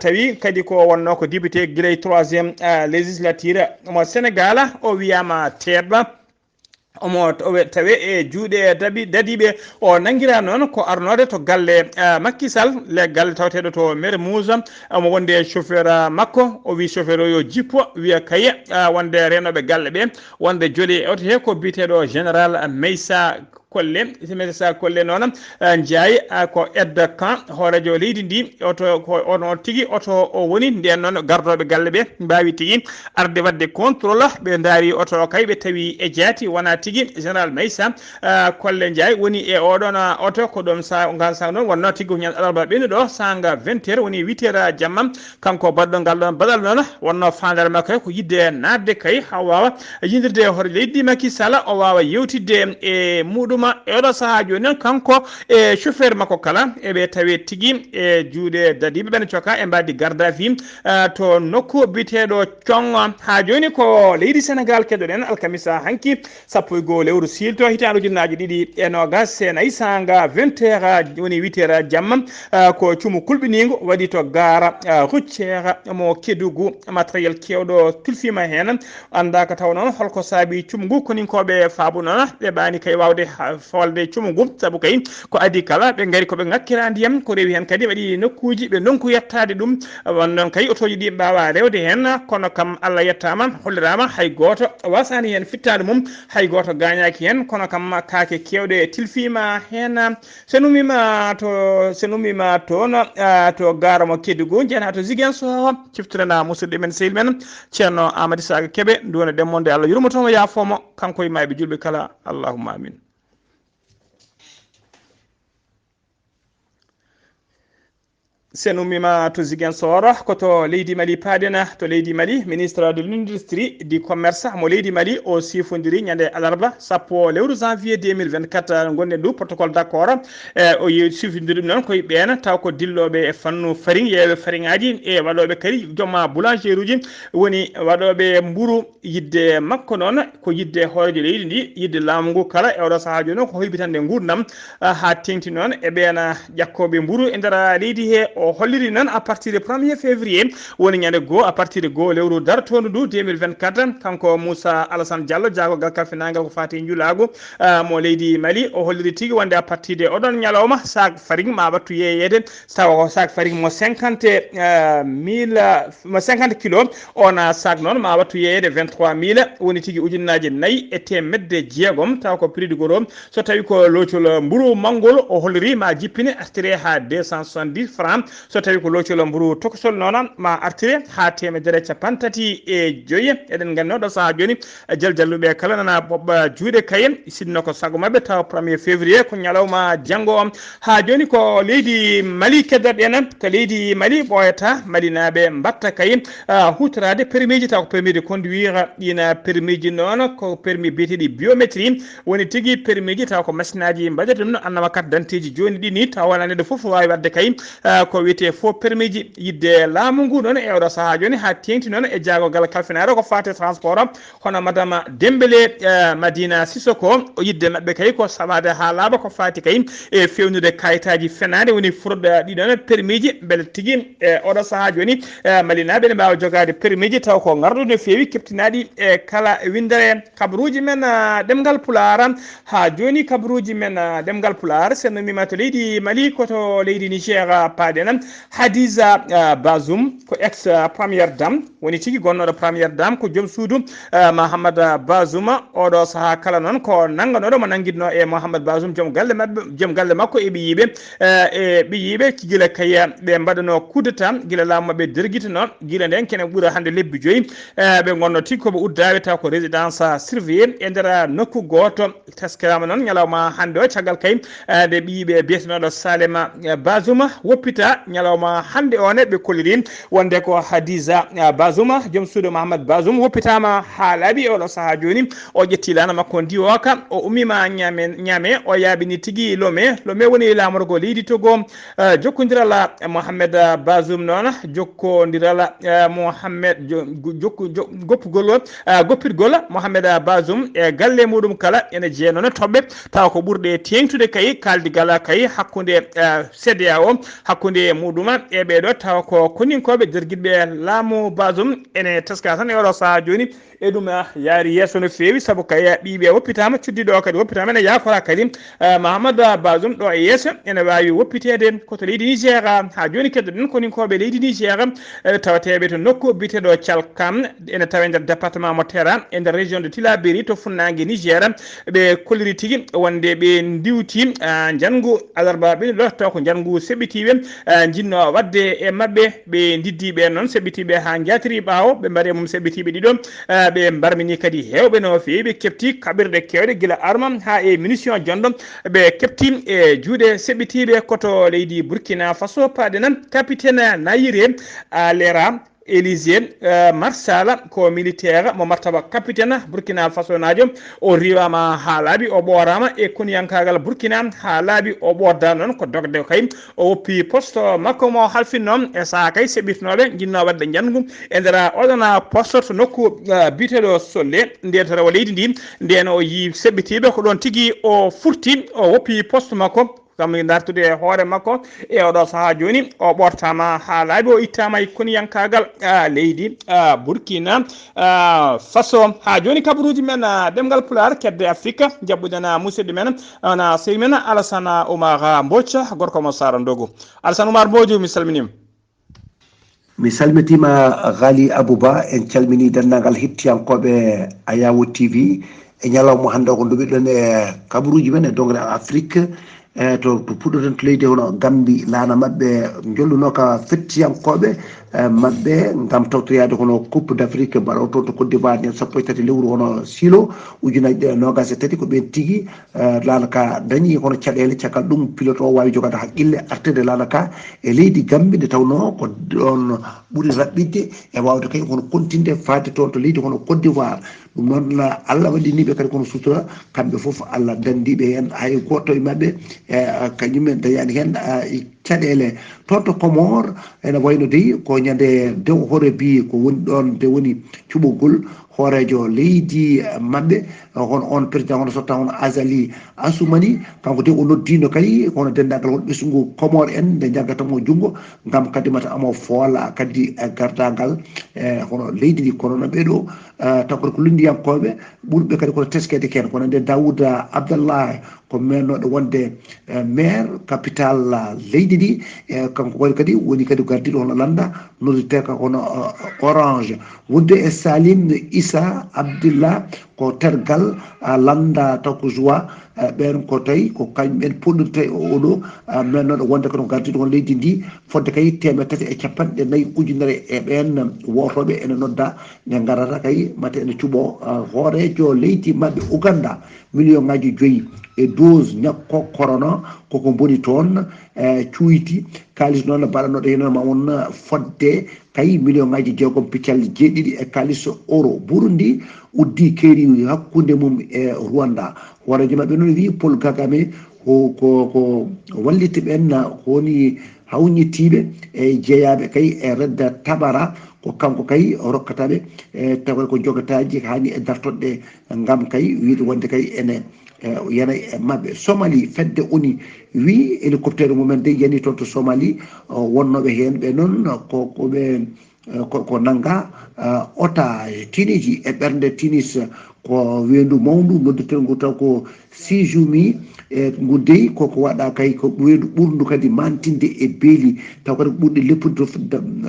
tawi kadi ko wonno ko député gila e troisième législature mo Sénégal, o wiyama teeb. Omo tawe e juuɗe dadiiɓe. O nanngiraa noon ko arnoode to galle Macky Sall, le galle tawateeɗo to Mermoz. Omo wonde e chauffeur makko, o wii chauffeur o yo jippo, wiya kaye, wonde reenooɓe galle ɓe, wonde joli e oto he ko biyeteeɗo général Meissa Kolle. Meissa Kolle noon, Ndiaye, ko aide de camp hooreejo leydi ndi. Oto ko ono tigi oto o woni, ndeen noon gardooɓe galle ɓe mbaawi tigi arde waɗde contrôle. Ɓe ndaari oto o kay, ɓe tawi e jaati wona tigi général Meissa Kolle Ndiaye woni e oɗon oto. Ko ɗoon sa ngal sa noon wonno tigi ko ñande alarba ɓennuɗo sanga vingt heures woni huit heures jamma. Kanko baɗɗo ngal ɗoon baɗal noon wonno faandaare makko ko yidde naatde kay haa waawa yindirde e hoore leydi Macky Sall, o waawa yewtidde e muɗuma e oɗo sahaa jooni noon. Kanko e chauffeur makko kala eɓe tawe tigi e juuɗe dadiiɓe, ɓen coka e mbaadi garde à vue to nokku biyeteeɗo Congo. Haa jooni ko leydi Sénégal keddoɗen, alkamisa hanki, sappo e goo lewru siilto, hitaande ujunnaaji ɗiɗi e noogas e nayi, saanga vingt heures woni huit heures jamma. Ko cumu kulɓiniingu waɗi to gaara routière mo Kédougou. Matériel keewɗo tulfiima heen. Anndaaka taw noon holko saabi cumu ngu. Koninkooɓe faabu noon ɓe ɓaani kay waawde foolde cumu ngu, sabu kay ko adii kala ɓe ngari ko ɓe ŋakkira ndiyam, ko rewi heen kadi waɗi nokkuuji ɓe ndonku yettaade ɗum. Won noon kay otooji ɗi mbaawa rewde heen, kono kam Allah yettaama, holliraama hay gooto wasaani heen fittaandu mum, hay gooto gaañaaki heen, kono kam kaake keewɗe tilfiima heen. So en ummiima to, so en ummiima toon, ah, to gaara mo Kédougou, njeyataa to Ziguinchor, ciftorena musidɗo men, sehil men, Ceerno Amady Saga Kebe, nduwano ɗen mo nde Allah yurmoto mo, yaafo mo, kanko e maayɓe julɓe kala. Allahumma amin. So en ummiima to Ziguinchor, ko to leydi Mali paaɗen. To leydi Mali, ministre de l'industrie, du commerce mo leydi Mali o sifondiri ñande alarba sappo lewru janvier deux mille vingt-quatre, ngonɗen ndu protocole d'accord. E, o yewi sifondiri ɗum noon koye ɓeen taw ko dillooɓe e fannu fariŋ, yeeyooɓe fariŋaaji e waɗooɓe kadi jooma boulangerie uji, woni waɗooɓe mburu. Yidde makko noon ko yidde hooreejo leydi ndi, yidde laamu ngu kala e oɗo sahaa jooni noon ko hoybitande nguurndam, ah, haa teeŋti noon e ɓeen, ah, ƴakkooɓe mburu e nder leydi he. O holliri noon à partir de premier février, woni ñande goo, à partir de goo lewru dartoondu ndu deux mille vingt-quatre, kanko Moussa Alassane Diallo, jaagorgal kalfinaagal ko faati e njulaagu, ah, mo leydi Mali, o holliri tigi wonde à partir de oɗon ñalawma, sac farine ma wattu yeeyeede, tawa ko sac farine mo cinquante, ah, mille, ah, mo cinquante kilos, on sac noon ma wattu yeeyeede vingt-trois mille, woni tigi ujunnaaje nayi e teemedde jeegom, tawa ko prix de gros. So tawi ko loocol mburu manngol, o holliri ma jippine artire haa deux cent soixante-dix francs. So tawi ko loocol mburu tokosol noon, ma artire haa teemedere e cappanɗe tati e joyi. Eɗen nganndi oɗo sahaa jooni, jaljalluɓe kala nana ɓoɓɓa juuɗe kaye, sinno ko sago maɓɓe tawa premier février ko ñalawma janngo o. Haa jooni ko leydi Mali keddoɗen, ko leydi Mali ɓooyata, Malinaaɓe mbaɗta kay, ah, huutoraade permis ji, taw ko permis de conduire, ɗiin permis ji noon ko permis biyeteeɗi biométrie, woni tigi permis ji taw ko machine aji mbaɗata ɗum, no annama carte d'identité ji jooni ɗi ni, taw wonaa neɗɗo fof waawi waɗde kay, ah, ko wiyetee faux permis ji. Yidde laamu ngu noon e oɗo sahaa jooni haa teeŋti noon e jaagorgal kalfinaare ko faati transport, hono Madame Dembélé, eh, Madina Sissoko, o yidde maɓɓe kay ko saɓaade haa laaɓa ko faati kay e feewnude kayitaaji fenaande, woni fraude, ɗiɗon permis ji, mbele tigi, eh, oɗo sahaa jooni, eh, Malinaaɓe ne mbaawa jogaade permis ji taw ko ŋarɗuɗi no feewi, keɓtinaaɗi e kala winndere. Kabaruuji men, ah, ɗemngal Pulaar, haa jooni kabaruuji men, ah, ɗemngal Pulaar, so en ummiima to leydi Mali, ko to leydi Niger, ah, paaɗen. Hadiza, ah, Bazoum ko ex, ah, première dame, woni tigi gonnooɗo première dame, ko joom suudu, ah, Mahamada Bazoum. Oɗo sahaa kala noon ko nannganooɗo mo nanngitnoo e Mahamada Bazoum, joom galle maɓɓe, joom galle makko e ɓiyiiɓe, ah, e ɓiyiiɓe gila kay, ah, ɓe mbaɗanoo coup d'état, gila laamu maɓɓe dergitano, gila ndeen kene ɓura hannde lebbi joyi, ah, ɓe ngonnoo tigi ko ɓe uddaaɓe taw ko résidence, ah, surveillée e nder, ah, nokku gooto. Taskiraama noon ñalawma hannde o, caggal kay, eh, nde ɓiyiiɓe biyetenooɗo Salema, eh, Bazuma woppita ñalawma hannde o ne, ɓe kolliri wonde ko Hadiza, eh, Bazuma, joom suudu Mahamad Bazum, woppitaama haa laaɓi e oɗo sahaa jooni. O ƴetti laana makko ndiwooka, o ummiima Ñaame, Ñaame, o yaaɓini tigi Lome. Lome woni laamorgo leydi Togo, eh, jokkondiral, eh, Mohamed, eh, Bazum noon, jokkondiral, eh, Mohamed, jo-, jokku-, jo-, goppugol, ah, goppirgol Mohamed, ah, Bazoum e galle muɗum kala ene jeyanoo e toɓɓe, tawa ko ɓurɗe teeŋtude kay kaaldigal kay hakkunde, ah, C D A O, hakkunde muɗum e ɓeeɗo, tawa ko koninkooɓe dergitɓe laamu Bazoum. Ene teskaa tan e oɗo sahaa jooni, e ɗum, ah, yaari yeeso no feewi, sabu kay ɓiyiiɓe woppitaama, cuddiiɗo o kadi woppitaama, ene yaakoraa kadi, ah, Mahamada Bazoum ɗo e yeeso ene waawi woppiteede ko to leydi Niger. Haa jooni keddoɗen koninkooɓe leydi Niger, eh, tawateeɓe to nokku biyeteeɗo Calkam, ene tawee nder département mo Tera, e nder région de Tillabéri to funnaange Niger. Ɓe kolliri tigi wonde ɓe ndiwti, ah, njanngu alarba ɓe ɗo, taw ko njanngu seɓɓitiiɓe, ah, njinnoo waɗde e maɓɓe. Ɓe ndiddii ɓe noon seɓɓitiiɓe haa njaatiri ɓaawo, ɓe mbaɗi e mum seɓɓitiiɓe ɗiɗo, ah, ɓe mbarmini kadi heewɓe no feewi, ɓe keɓti kaɓirɗe keewɗe gila arma haa e munition jonɗo. Ɓe keɓti e juuɗe seɓɓitiiɓe ko to leydi Burkina Faso, paaɗe nan capitaine Nayire Alera Élysée, eh, Marsala ko militaire mo martaba capitaine Burkina Faso naajo. O riiwaama haa laaɓi, o ɓooraama e koniyankaagal Burkina haa laaɓi, o ɓoordaa noon ko dogde kay. O woppi poste makko mo halfinno e sahaa kay seɓɓitinooɓe njinnoo waɗde njanngu e nder oɗon poste to nokku, eh, biyeteeɗo Solle, nde to rewo leydi ndi. Ndeen o yii seɓɓitiiɓe ko ɗoon tigi o furti, o woppi poste makko. Kam dartude e hoore makko e oɗo sahaa jooni, o ɓoortaama haa laaɓi, o ittaama e koniyankaagal, ah, leydi, ah, Burkina, ah, Faso. Haa jooni kabaruuji men, ah, ɗemngal Pulaar, kedde Afrika, jaɓɓuɗen, ah, musidɗo men, ah, na sehil men Alassane Oumar Mbodj, gorko mo Saara Ndogo. Alassane Oumar Mbodj, mi salminiima. Mi salmitiima Ghali Abouba, en calminii denndaangal hettiyankooɓe Ayawo T V e ñalawma hannde o ko nduɓiɗen e kabaruuji men e dongre Afrique, e to, to puɗɗoɗen to leydi hono Gambi, laana maɓɓe njolluno ka fettiyankooɓe, e, maɓɓe ngam tawtoyaade hono Coupe d'Afrique mbaɗo toon to Côte d'Ivoire ñande sappo e tati lewru hono Silo ujunaaji ɗiɗi e noogaas e tati, ko ɓeen tigi, e, laana ka dañi hono caɗeele. Caggal ɗum, pilote o waawi jogaade haqqille artirde laana ka e leydi Gambi, nde tawnoo ko ɗoon ɓuri raɓɓiɗde e waawde kay hono kontinde faade toon to leydi hono Côte d'Ivoire. Ɗum noon, Allah walliniiɓe kadi kono sutura, kamɓe fof Allah danndiiɓe heen, hay gooto e maɓɓe, e, kañum en dañaani heen, a, caɗeele. Toon to Comores, ene wayno dey ko ñande dew hoore bi ko woni ɗoon nde woni cuɓogol hooreejo leydi maɓɓe, hono on président, hono sotta, hono Azali Assoumani, kanko de o noddiino kay hono denndaangal won ɓesngu Comores en nde njaggata mo junngo, ngam kadi mata amo foola kadi, eh, gardaangal, eh, hono leydi ndi. Kono no ɓee ɗo, eh, taw kadi ko lunndiyankooɓe ɓurɓe kadi kono teskeede keen, kono nde Daouda Abdallah ko mennooɗo wonde, eh, maire capital, ah, leydi ndi, eh, kanko kadi, kadi woni kadi gardiiɗo hono lannda noddirteeka hono, eh, Orange. Wonde e Salim Issa Abdillah ko tergal, ah, lannda taw ko Joie, eh, ɓeen ko tawi ko kañum en puɗɗirta e o-, oɗo, ah, mennooɗo wonde kono gardiiɗo hono leydi ndi, fodde kay teemedde tati e capanɗe nayi ujunere e ɓeen wootooɓe ene nodda nde ngarata kay mate ene cuɓo, ah, hooreejo leydi maɓɓe Ouganda. Million ŋaaji joyi e dose ñakko corona koko boni toon, e cuuyti. Kaalis noon mbaɗanooɗo heen ma won fodde kay million ŋaaji jeegom piccal jeeɗiɗi e kaalis euro. Burundi uddi keeri hakkunde mum e Rwanda. Hooreejo maɓɓe noon wiyi Paul Kagame ko, ko, ko walliti ɓeen woni hawñitiiɓe e jeyaaɓe kay e Red Tabara, ko kanko kay rokkata ɓe, e tawa ko jogataaji haani e dartoɗe ngam kay wiyde wonde kay ene, e, yana e maɓɓe. Somali, fedde O N U wi hélicoptère mumen de yani toon to Somali, o, wonnooɓe heen ɓe noon ko, ko ɓe, e, ko, ko nannga, e, otage Tunisie e ɓernde Tunis, ko weendu mawndu noddirtengu taw ko Sijumi, E ngu dey koko waɗa kay ko ɓooyndu ɓurndu kadi mantinde e beeli, taw kadi ko ɓurɗi leppude to,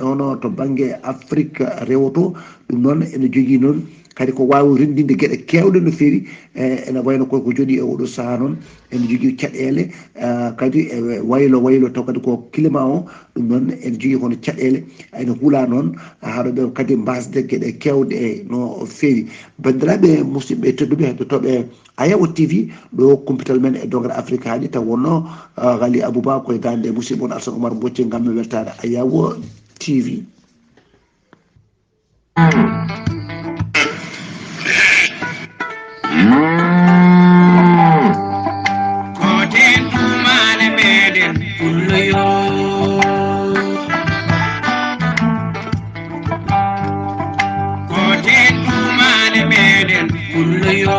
hono to bannge Afrik rewo to. Ɗum noon ene jogii noon kadi ko waawi renndinde geɗe keewɗe no feewi. E ene wayno koy ko jooɗii e oɗo sahaa noon ene jogii caɗeele, eh, kadi e waylo waylo, taw kadi ko climat o. Ɗum noon ene jogii kono caɗeele, ene hula noon haɗo ɓe kadi mbasde geɗe keewɗe no feewi. Banndiraaɓe musidɓe tedduɓe heɗotooɓe Ayawo T V, ɗo kumpital men e doŋre Afrika haaɗi, taw wonno, ah, Ghali Abouba koye daande musidɓe on Alsan Oumar Mbocce ngam mi weltaade Ayawo T V. Koten tumane meɗen pulloyo. Koten tumane meɗen pulloyo.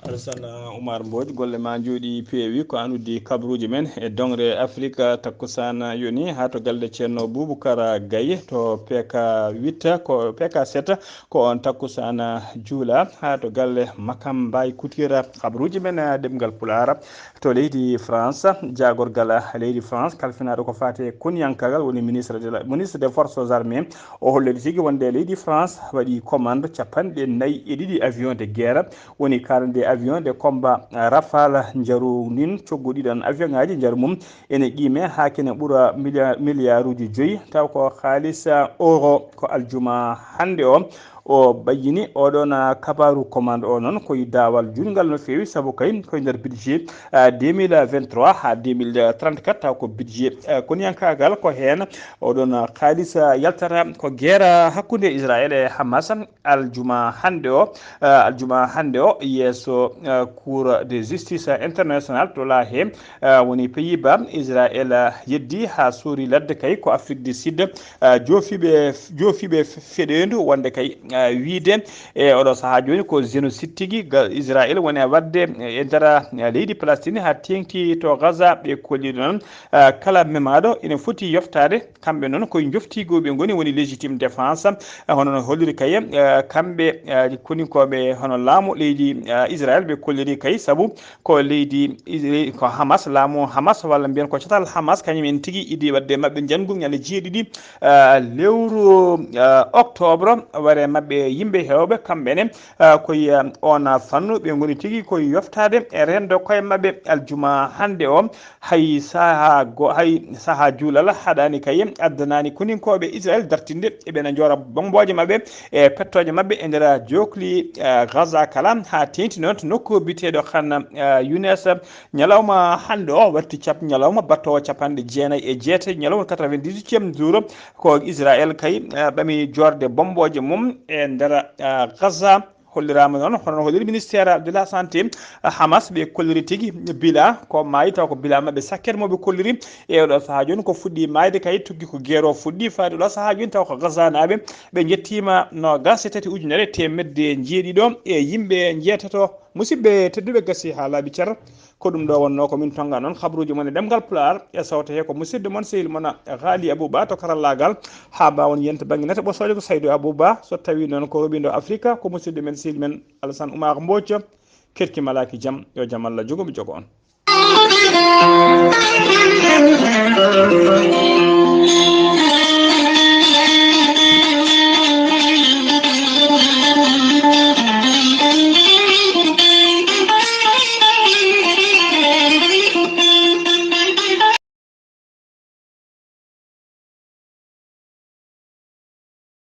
Alassane Oumar Mbodj, golle ma njooɗi peewi. Ko an uddi kabaruuji men e doŋre Afrika. Takkusaan yoni haa to galle Ceerno Boubacar Gaye to P K huit, ko P K sept, ko on takkusaan juula haa to galle Makam Mbaye Kutira. Kabaruuji men, eh, ɗemngal Pulaar. To leydi France, jaagorgal leydi France kalfinaaɗo ko faati e koniyankaagal woni ministre de la, ministre des forces armées. O holliri tigi wonde leydi France waɗi commande capanɗe nayi e ɗiɗi avion de guerre, woni quarante-deux avion de combat Rafale njaru ndin, coggu ɗiɗon avion ŋaaji njaru mum ene qiime haa kene ɓura milliard, milliarduuji joyi, taw ko haalis euro. Ko aljuma hannde o, o bayyini oɗon, ah, kabaaru. Commande o noon ko e daawal juutngal no feewi, sabu kay ko e nder budget, ah, deux mille vingt-trois haa deux mille trente-quatre, taw ko budget, ah, koniyankaagal. Ko heen oɗon, ah, haalis, ah, yaltata. Ko guerre hakkunde Israël e Hamas aljuma hannde o, ah, aljuma hannde o yeeso, ah, Cour de justice international to La Haye, ah, woni Pays-Bas. Israël, ah, yeddi haa suuri ladde kay ko Afrique du Sud, ah, joofiiɓe, joofiiɓe feɗeendu wonde kay, ah, wiide e oɗo sahaa jooni ko génocide tigi ga-, Israël woni e waɗde e nder, ah, leydi Palestine haa teeŋti to Gaza. Ɓe kolli noon, ah, kala memaaɗo ene foti yoftaade. Kamɓe noon koye njoftiigu ɓe ngoni, woni légitime défense. Ah, hono no holliri kay, ah, kamɓe, ah, koninkooɓe hono laamu leydi, ah, Israël ɓe kolliri kay, sabu ko leydi Isra-, ko Hamas, laamu Hamas, walla mbiyen ko catal Hamas, kañum en tigi idi waɗde maɓɓe njanngu ñande jeeɗiɗi, ah, lewru, ah, octobre, ware maɓɓe yimɓe heewɓe, kamɓe ne, ah, koye, ah, on fannu ɓe ngoni tigi koye yoftaade e rendo koye maɓɓe aljuma hannde o. Hay saha go-, hay saha juulal haɗaani kay, addanaani koninkooɓe Israël dartinde eɓena njoora bommbooje maɓɓe e pettooje maɓɓe e nder jookli, eh, Gaza kala, haa teeŋti noon to nokku biyeteeɗo Khan, eh, Younes. Ñalawma hannde o watti cap-, ñalawma battoowo capanɗe jeenayi e jeetati, ñalawma quatre-vingt-dix-huitième jour, ko Israël kay, eh, ɓami joorde bommbooje mum e nder, eh, Gaza. Holliraama noon, hono no holliri ministère de la santé, eh, Hamas, ɓe kolliri tigi bila ko maayi, taw ko bila maɓɓe sakket mo ɓe kolliri. E oɗo sahaa jooni ko fuɗɗi maayde kay, tuggi ko geero fuɗɗi faade oɗo sahaa jooni, taw ko Gazanaaɓe ɓe njettiima noogaas e tati ujunere teemedde jeeɗiɗo e yimɓe njeetato. Musidɓe tedduɓe, gasi haa laaɓi cer. Ko ɗum ɗo wonnoo ko min tonga noon kabaruuji mon e ɗemngal Pulaar, e sawto he ko musidɗo mon, sehil mon Ghali Abouba to karallaagal. Haa mbaawon yiyande bannge neteɓosooje ko Saydou Abouba, so tawii noon ko roɓindo Afrika, ko musidɗo men, sehil men Alassane Oumar Mbodj. Kerki malaaki jam, yo jam Allah jogo mi jogo on.